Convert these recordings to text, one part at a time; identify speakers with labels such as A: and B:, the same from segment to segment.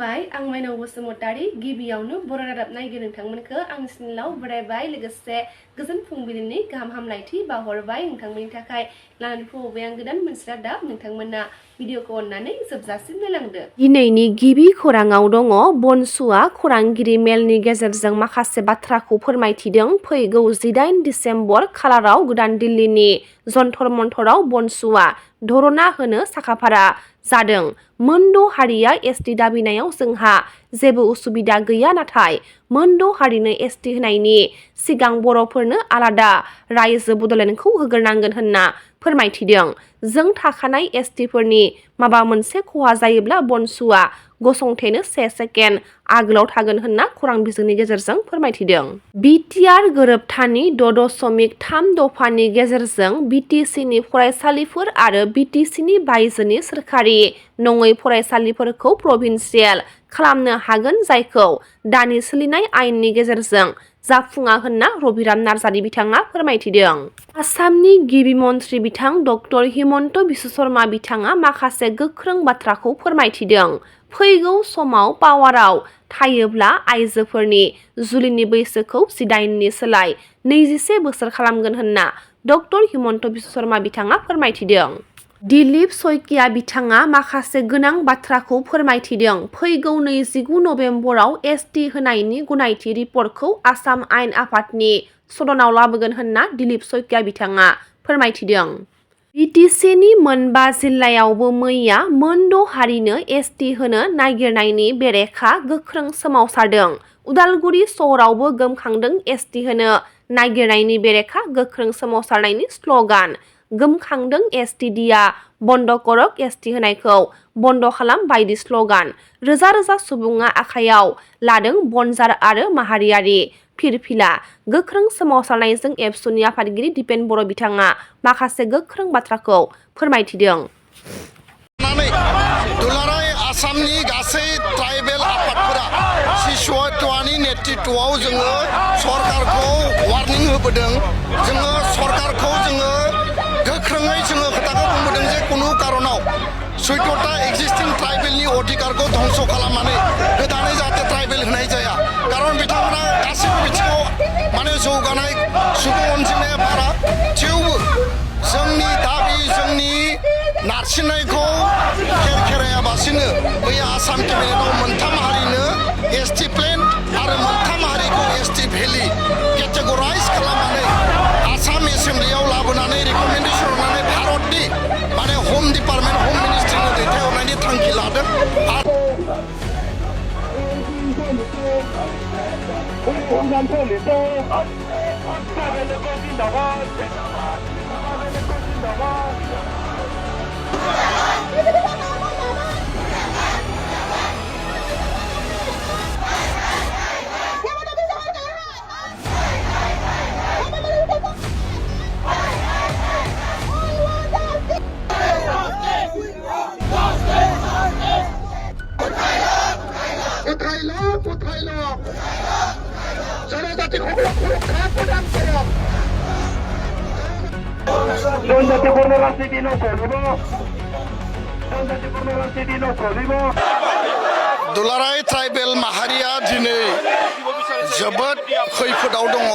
A: खुलुमबाय आं माइनाव बसुमतारी गिबियावनो बर' रादाब नायगिरि नोंथांमोनखौ आंनि चेनेलाव बरायबाय लोगोसे गोजोन फुंबिलिनि गाहाम हामलायथि बावहरबाय नोंथांमोननि थाखाय लानानै फैबाय आं गोदान मोनसे रादाब नोंथांमोना भिडिअखौ अननानै जोबजासिम नायलांदो। दिनैनि गिबि खौराङाव दङ बनसुआ खौरांगिरि मेलनि गेजेरजों माखासे बाथ्राखौ फोरमायथिदों। फैगौ 18 डिसेम्बर खालाराव गोदान दिल्लीनि जन्तर मन्तराव बनसुआ धरना होनो साखाफारा जादों। मोनद' हारिया एसटि दाबिनायाव जोंहा जेबो उसुबिदा गैया, नाथाय मोनद' हारिनो एसटि होनायनि सिगां बर'फोरनो आलादा रायजो बड'लेण्डखौ होग्रोनांगोन होनना फोरमायथिदों। जों थाखानाय एसटिफोरनि माबा मोनसे खहा जायोब्ला बनसुआ गसंथेनो 1 सेकेन्ड आगोलाव थागोन होनना खौरां बिजोंनि गेजेरजों फोरमायथिदों। बिटिआर गोरोबथानि 6.3 दफानि गेजेरजों बिटिसिनि फरायसालिफोर आरो बिटिसिनि बायजोनि सोरखारि नङै फरायसालिफोरखौ प्रभिन्सियेल खालामनो हागोन, जायखौ दानि सोलिनाय आयेननि गेजेरजों जाफुङा होनना रबिराम नार्जारि बिथाङा फोरमायथिदों। आसामनि गिबि मन्थ्रि बिथां डक्टर हिमन्त बिश्व शर्मा बिथाङा माखासे गोख्रों बाथ्राखौ फोरमायथिदों। फैगौ समाव पावाराव थायोब्ला आइजोफोरनि जुलिनि बैसोखौ 18नि सोलाय 21 बोसोर खालामगोन होनना डक्टर हिमन्त बिश्व शर्मा बिथाङा फोरमायथिदों। दिलीप शइकिया बिथाङा माखासे गोनां बाथ्राखौ फोरमायथिदों। फैगौ 29 नबेम्बराव एसटि होनायनि गनायथि रिपर्टखौ आसाम आयेन आफादनि सदनाव लाबोगोन होनना दिलीप शइकिया बिथाङा फोरमायथिदों। बिटिसिनि मोनबा जिल्लायावबो मैया मोनद' हारिनो एसटि होनो नागिरनायनि बेरेखा गोख्रों सोमावसारदों। उदालगुरि सहरावबो गोमखांदों एसटि होनो नागिरनायनि बेरेखा गोख्रों सोमावसारनायनि स्ल'गान। गोमखांदों एसटि दिया बन्द करक एसटि होनायखौ बन्द खालाम बायदि स्ल'गान। रोजा रोजा सुबुङा आखायाव लादों बनजार आरो माहारियारि फिरफिला। गोख्रों सोमावसारनायजों एबसुनि आफादगिरि दिपेन बर' बिथाङा माखासे गोख्रों बाथ्राखौ फोरमायथिदों।
B: दुलाराय आसामनि गासै ट्राइबेल आफादफोरा सिसुवानि नेतृत्वआव जोङो सरकारखौ वार्निं होबोदों। जोङो सरकारखौ जोङो गोख्रोङै जोङो खोथाखौ बुंबोदों जे कुनु कारनाव 14टा एक्जिस्टिं ट्राइबेलनि अधिकारखौ धंस' खालामनानै गोदानै जाहाथे ट्राइबेल होनाय जाया। खारन बिथांमोना गासैबो बिथिङाव माने जौगानाय सुबुं अनजिमाया बारा, थेवबो जोंनि दाबि जोंनि नारसिननायखौ खेरायाबासिनो मैया आसाम केबिनेटआव मोनथाम हारिनो एसटि प्लेन आरो मोनथाम हारिखौ एसटि भेलि केटेगराइज खालामनानै आसाम एसेम्ब्लियाव लाबोनानै रिकमेन्डेसन होनानै भारतनि माने हम डिपार्टमेन्ट हम मिनिस्ट्रिनो दैथायहरनायनि थांखि लादों। दुलाराय ट्राइबेल माहारिया दिनै जोबोद खैफोदाव दङ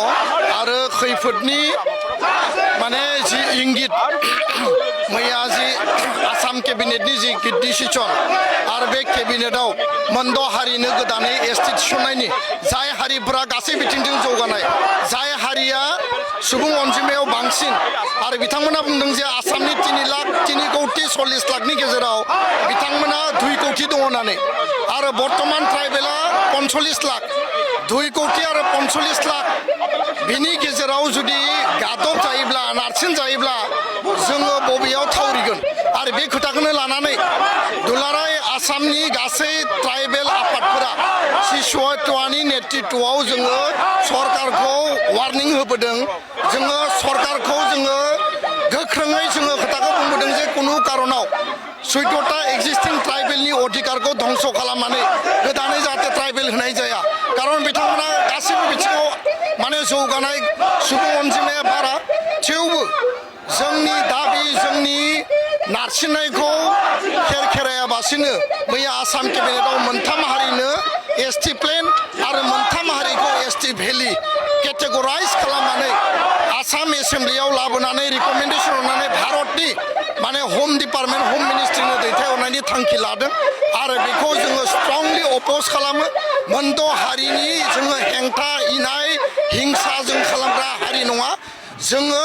B: आरो खैफोदनि माने जि इंगित मैया जि आसाम केबिनेटनि जि डिसिसन आरो बे केबिनेटआव मोनद' हारिनो गोदानै एसटि थिसननायनि जाय हारिफोरा गासै बिथिंजों जौगानाय, जाय हारिया सुबुं अनजिमायाव बांसिन आरो बिथांमोना बुंदों जे आसामनि 3 कौटि 40 लाखनि गेजेराव बिथांमोना 2 कौटि दङ होननानै आरो बर्तमान ट्राइबेला 45 लाख 2 कौटि आरो 45 लाख बिनि गेजेराव जुदि गादब जायोब्ला नारसिन जायोब्ला जोङो बबेयाव थावरिगोन आरो बे खोथाखौनो लानानै दुलाराय आसामनि गासै ट्राइबेल आफादफोरा सिसुवानि नेतृत्वआव जोङो सरकारखौ वार्निं होबोदों। जोङो सरकारखौ जोङो गोख्रोङै जोङो खोथाखौ बुंबोदों जे कुनु कारनाव 14टा एक्जिस्टिं ट्राइबेलनि अधिकारखौ धंस' खालामनानै गोदानै जाहाथे ट्राइबेल होनाय जाया। खारन बिथांमोना गासैबो बिथिङाव माने जौगानाय सुबुं अनजिमाया बारा, थेवबो जोंनि दाबि जोंनि नारसिननायखौ खेरायाबासिनो मैया आसाम केबिनेटआव मोनथाम हारिनो एसटि प्लेन आरो मोनथाम हारिखौ एसटि भेलि केटेगराइज खालामनानै आसाम एसेम्ब्लियाव लाबोनानै रिकमेन्डेसन हरनानै भारतनि माने होम डिपार्टमेन्ट होम मिनिस्ट्रिनो दैथायहरनायनि थांखि लादों आरो बेखौ जोङो स्ट्रंलि अपोज खालामो मोनद' हारिनि जोङो हेंथा इनाय हिंसा जों खालामग्रा हारि नङा जोङो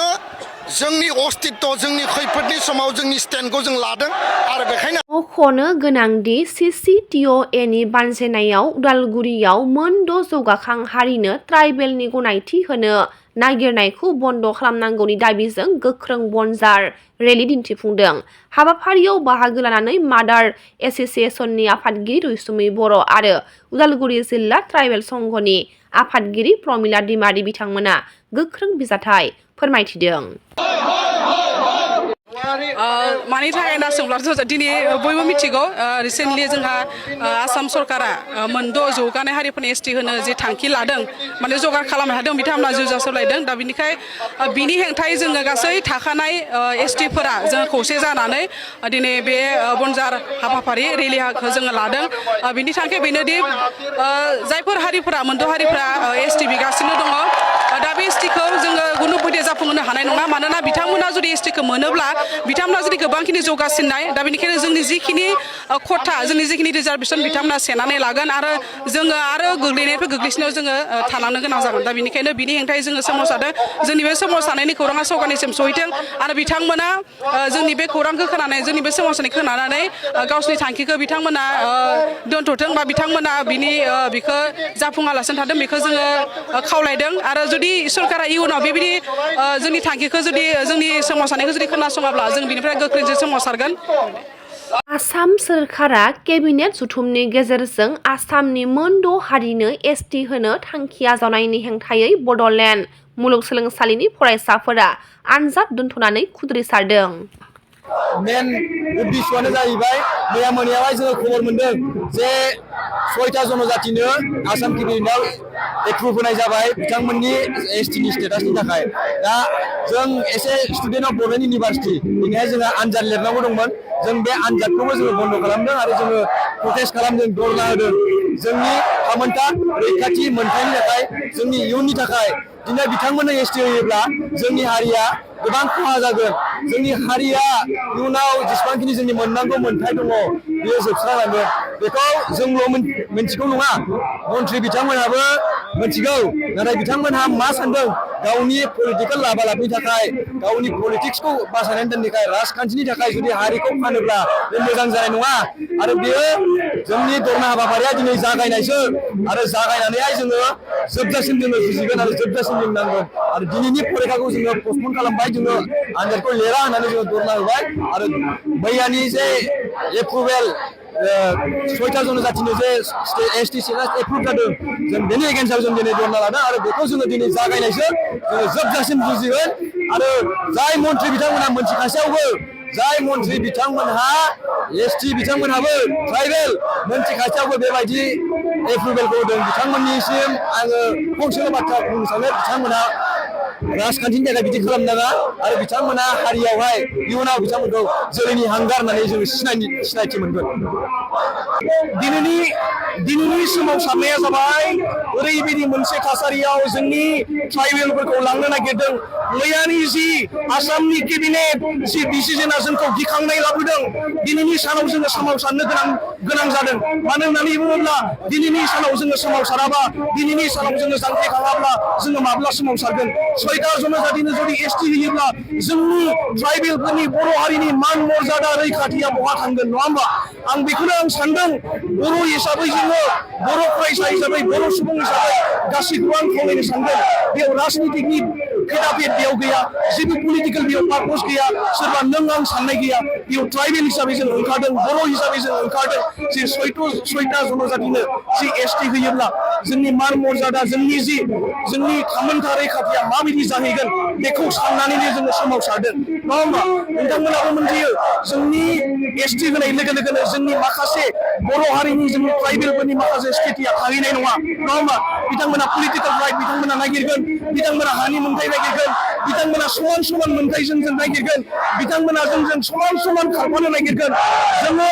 B: जोंनि अस्तित्व जोंनि खैफोदनि समाव जोंनि स्टेन्डखौ जों लादों आरो बेखायनो
A: मख'नो गोनांदि CCTOA बानजायनायाव उदालगुरियाव मोनद' जौगाखां हारिनो ट्राइबेलनि गनायथि होनो नागिरनायखौ बन्द' खालामनांगौनि दाबिजों गोख्रों बनजार रेलि दिन्थिफुंदों। हाबाफारियाव बाहागो लानानै मादार एस'सिएशननि आफादगिरि रैसुमै बर' आरो उदालगुरि जिल्ला ट्राइबेल संघनि आफादगिरि प्रमिला दैमारि बिथांमोना गोख्रों बिजाथाइ फोरमायथिदों।
C: मानि थाखाय होनना सोंब्लाथ' दिनै बयबो मिथिगौ रिसेन्टलि जोंहा आसाम सरकारा मोनद' जौगानाय हारिफोरनि एसटि होनो जि थांखि लादों माने जगार खालामनो हादों बिथांमोना जुजा सोलायदों दा बिनिखाय बिनि हेंथायै जोङो गासै थाखानाय एसटिफोरा जों खौसे जानानै दिनै बे बनजार हाबाफारि रेलिखौ जोङो लादों बिनि थांखिया बेनोदि जायफोर हारिफोरा मोनद' हारिफोरा एसटि बिगासिनो दङ दा बे एसटिखौ जोङो गुबुन बायदि जाफुंहोनो हानाय नङा मानोना बिथांमोना जुदि एसटिखौ मोनोब्ला बिथांमोना जुदि गोबांखिनि जौगासिननाय दा बेनिखायनो जोंनि जिखिनि खथा जोंनि जिखिनि रिजार्भेसन बिथांमोना सेनानै लागोन आरो जोङो आरो गोग्लैनायनिफ्राय गोग्लैसिनायाव जोङो थालांनो गोनां जागोन दा बेनिखायनो बिनि हेंथायै जोङो सोमावसारदों जोंनि बे सोमावसारनायनि खौराङा सरकारनिसिम सहैथों आरो बिथांमोना जोंनि बे खौरांखौ खोनानै जोंनि बे सोमावसारनायखौ खोनानानै गावसोरनि थांखिखौ बिथांमोना दोनथ'थों बा बिथांमोना बिखौ जाफुङालासिनो थादों बेखौ जोङो खावलायदों आरो जुदि सरकारा इयुनाव बेबायदि जोंनि थांखिखौ जुदि जोंनि सोमावसारनायखौ जुदि खोनासङाब्ला जों बिनिफ्राय गोख्रैजों सोमावसारगोन।
A: आसाम सोरखारा केबिनेट जथुमनि गेजेरजों आसामनि मोनद' हारिनो एसटि होनो थांखि आजावनायनि हेंथायै बड'लेण्ड मुलुगसोलोंसालिनि फरायसाफोरा आनजाद दोनथ'नानै खुद्रिसारदों।
D: मेन उद्देश्यआनो जाहैबाय मैया मोनायावहाय जोङो खबर मोन्दों जे 6टा जनजातिनो आसाम केबिनेटआव एप्रुभ होनाय जाबाय बिथांमोननि एसटिनि स्टेटासनि थाखाय दा जों एसे स्टुडेन्ट अफ बड'लेण्ड इउनिभार्सिटि बेनिखाय जोङो आनजाद लिरनांगौ दंमोन जों बे आनजादखौबो जोङो बन्द' खालामदों आरो जोङो प्रटेस्ट खालामदों धरना होदों जोंनि थामोनथा रैखाथि मोनथायनि थाखाय जोंनि इयुननि थाखाय दिनै बिथांमोननो एसटि होयोब्ला जोंनि हारिया गोबां खहा जागोन जोंनि हारिया इयुनाव जेसेबांखिनि जोंनि मोननांगौ मोन्थाय दङ बेयो जोबस्रांलांगोन बेखौ जोंल' मिन्थिगौ नङा मन्थ्रि बिथांमोनहाबो मिन्थिगौ नाथाय बिथांमोनहा मा सानदों गावनि पलिटिकेल लाबालाबनि थाखाय गावनि पलिटिक्सखौ बासायनानै दोननो थाखाय राजखान्थिनि थाखाय जुदि हारिखौ फानोब्ला बे मोजां जानाय नङा आरो बेयो जोंनि धरना हाबाफारिया दिनै जागायनायसो आरो जागायनानैहाय जोङो जोबजासिम जोङो जुजिगोन आरो जोबजासिम जों नांगोन आरो दिनैनि फरिखाखौ जोङो पस्टपन खालामबाय जोङो आनजादखौ लिरा होननानै जोङो धरना होबाय आरो मैयानि जे एप्रुभेल 6टा जनजातिनो जे एसटि स्टेटास एप्रुभ जादों जों बेनि एगेन्स्टआव जों दिनै धरना लादों आरो बेखौ जोङो दिनै जागायनायसो जोङो जोबजासिम जुजिगोन आरो जाय मन्थ्रि बिथांमोनहा मोनथिखासेयावबो जाय मन्थ्रि बिथांमोनहा एसटि बिथांमोनहाबो ट्राइबेल मोनथिखासेयावबो बेबायदि एप्रुभेलखौ होदों बिथांमोननिसिम आङो फंसेल' बाथ्रा बुंनो सानो बिथांमोनहा राजखान्थिनि थाखाय बिदि खालामनाङा आरो बिथांमोना हारियावहाय इयुनाव बिथांमोनखौ जोलैनि हांगार होननानै जोङो सिनायथि मोनगोन। दिनैनि सोमावसारनाया जाबाय ओरैबायदि मोनसे थासारियाव जोंनि ट्राइबेलफोरखौ लांनो नागिरदों मैयानि जि आसामनि केबिनेट जि डिसिजनआ जोंखौ गिखांनाय लाबोदों दिनैनि सानाव जोङो सोमावसारनो गोनां जादों मानो होननानै बुङोब्ला दिनैनि सानाव जोङो सोमावसाराबा दिनैनि सानाव जोङो जांख्रिखाङाब्ला जोङो माब्ला सोमावसारगोन 6टा जनजातिनो जुदि एसटि होयोब्ला जोंनि ट्राइबेलफोरनि बर' हारिनि मान मर्यादा रैखाथिया बहा थांगोन नङा होमबा आं बेखौनो आं सानदों बर' हिसाबै जोङो बर' फरायसा हिसाबै बर' सुबुं हिसाबै गासैखौबो आं खावलायनो सानदों बेयाव राजनितिकनि भेदाभेद बेयाव गैया जेबो पलिटिकेल बेयाव पार्पस गैया सोरबा नों आं साननाय गैया बेयाव ट्राइबेल हिसाबै जों ओंखारदों बर' हिसाबै जों ओंखारदों जे 6टा जनजातिनो जि एसटि होयोब्ला जोंनि मान मर्यादा जोंनि थामोनथा रैखाथिया माबायदि जाहैगोन बेखौ साननानैनो जोङो सोमावसारदों नङा होमबा नोंथांमोनाबो मोनथियो जोंनि एसटि होनाय लोगो लोगोनो जोंनि माखासे बर' हारिनि जोंनि ट्राइबेलफोरनि माखासे स्टेटिया थाहैनाय नङा होमबा बिथांमोना पलिटिकेल राइट बिथांमोना नागिरगोन बिथांमोना हानि मोनथाय नागिरगोन बिथांमोना समान समान मोनथाय जोंजों नागिरगोन बिथांमोना जोंजों समान समान खारफानो नागिरगोन जोङो